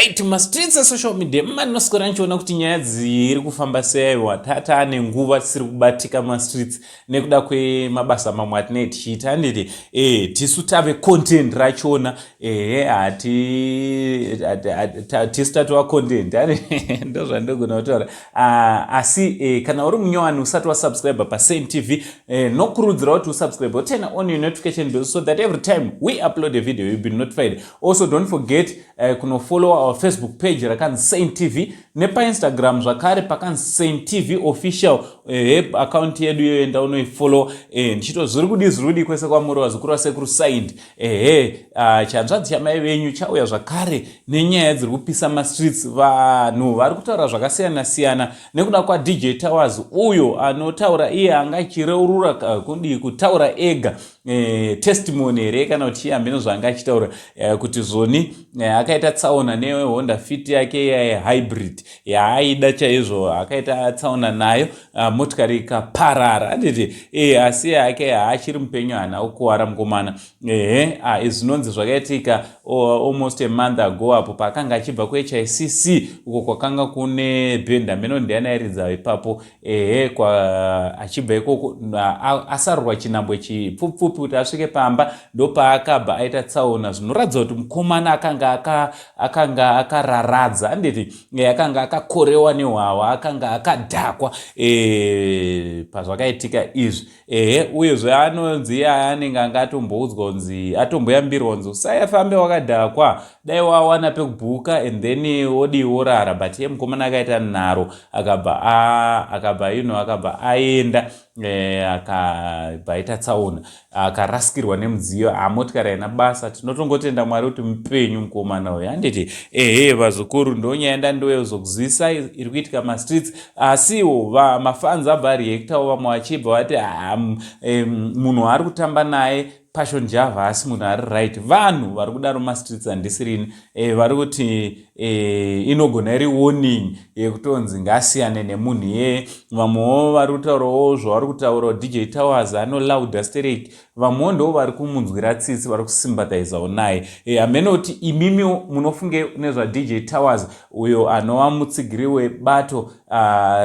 Right, mastreets esocial media manoswera nichiona kuti nyaya dziri kufamba sei. Aiwa, tata nenguva tisiri kubatika mastreets nekuda kwemabasa mamwe atinee tichiita, handiti? Tisu tave content rachona. Ehe, hati tisu tatova content, ndo zvandogona kutaura. Asi kana uri munyowani usati wasubscribe paSaint TV, nokurudzira kuti usubscribe, turn on your notification bell so that every time we upload a video, you'll be notified. Also, don't forget kunofollow our Facebook page rakanzi Saint TV, nepaInstagram zvakare pakanzi Saint TV Official. Account yedu iyoyo, enda unoifollow. Ndichito zviri kudi, zviri kudi kwese kwamuri, vazukuru vasekuru Saint. Ehe, chanzvadzi chamai venyu chauya zvakare nenyaya dziri kupisa mastreets. Vanhu vari kutaura zvakasiyana siyana nekuda kwaDJ Towers, uyo anotaura iye anga achireurura, kudii, kutaura ega, testimony here kana kuti chii, hameno zvaanga achitaura, kuti zvoni akaita tsaona neHonda Fit yake yehybrid yaaida chaizvo. Akaita tsaona nayo, motikari ikaparara, handiti? Asi yake haachiri mupenyu, haana kukuwara mukomana. Ehe, izvi zvinonzi zvakaitika almost a month ago, apo paakanga achibva kuHICC uko kwakanga kune bhendi, hameno ndiani airidza ipapo. Ehe, kwa achibva ikoko, asarurwa chinhambwe chipfupfupi kuti asvike pamba, ndopaakabva aita tsaona. Zvinoratidza kuti mukomana akanga akararadza, handiti? Akanga akakorewa nehwahwa, akanga akadhakwa pazvakaitika izvi. Ehe, uyezve anonzi anenge anga atomboudzwa kunzi, atomboyambirwa kunzi usayafambe wakadhakwa, dai wawana pekubhuka and then wodii, worara. But iye mukomana akaita nharo, akabva akabva aenda, akabva aita tsaona, akarasikirwa nemudziyo, hamotikari haina basa. Tinotongotenda Mwari kuti mupenyu mukomana uyu, handiti? Ehe, vazukuru, ndonyaya ndandouya iri kuitika mastreets. Asiwo mafans abva areactawo, vamwe vachibva vati munhu ari kutamba naye Passion Java asi munhu ari right. Vanhu vari kudaro mastreets, handisirini. Vari kuti inogona iri warning yekutonzi ngasiyane nemunhu iyeye. Vamwewo vari kutaurawo zvavari kutaurawo, DJ Towers anolouda sterek. Vamwewo ndo vari kumunzwira tsitsi, vari kusympathizawo naye. Hamene kuti imimiwo munofunge nezvaDJ Towers, uyo anova mutsigiri webato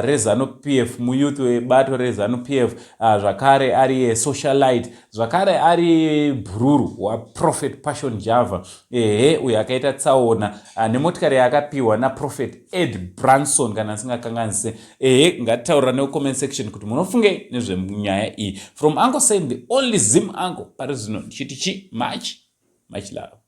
reZANU PF, muyouth webato reZANU PF, zvakare ari socialite, zvakare ari bhururu waProphet Passion Java. Ehe, uyo akaita tsaona nemotikari yaakapiwa naProphet Ed Branson, kana asingakanganise. Ehe, ngatitaurira necomment section kuti munofunge nezvenyaya iyi. From Uncle Saint, the only Zim uncle pari zvino, ndichiti chi much much love.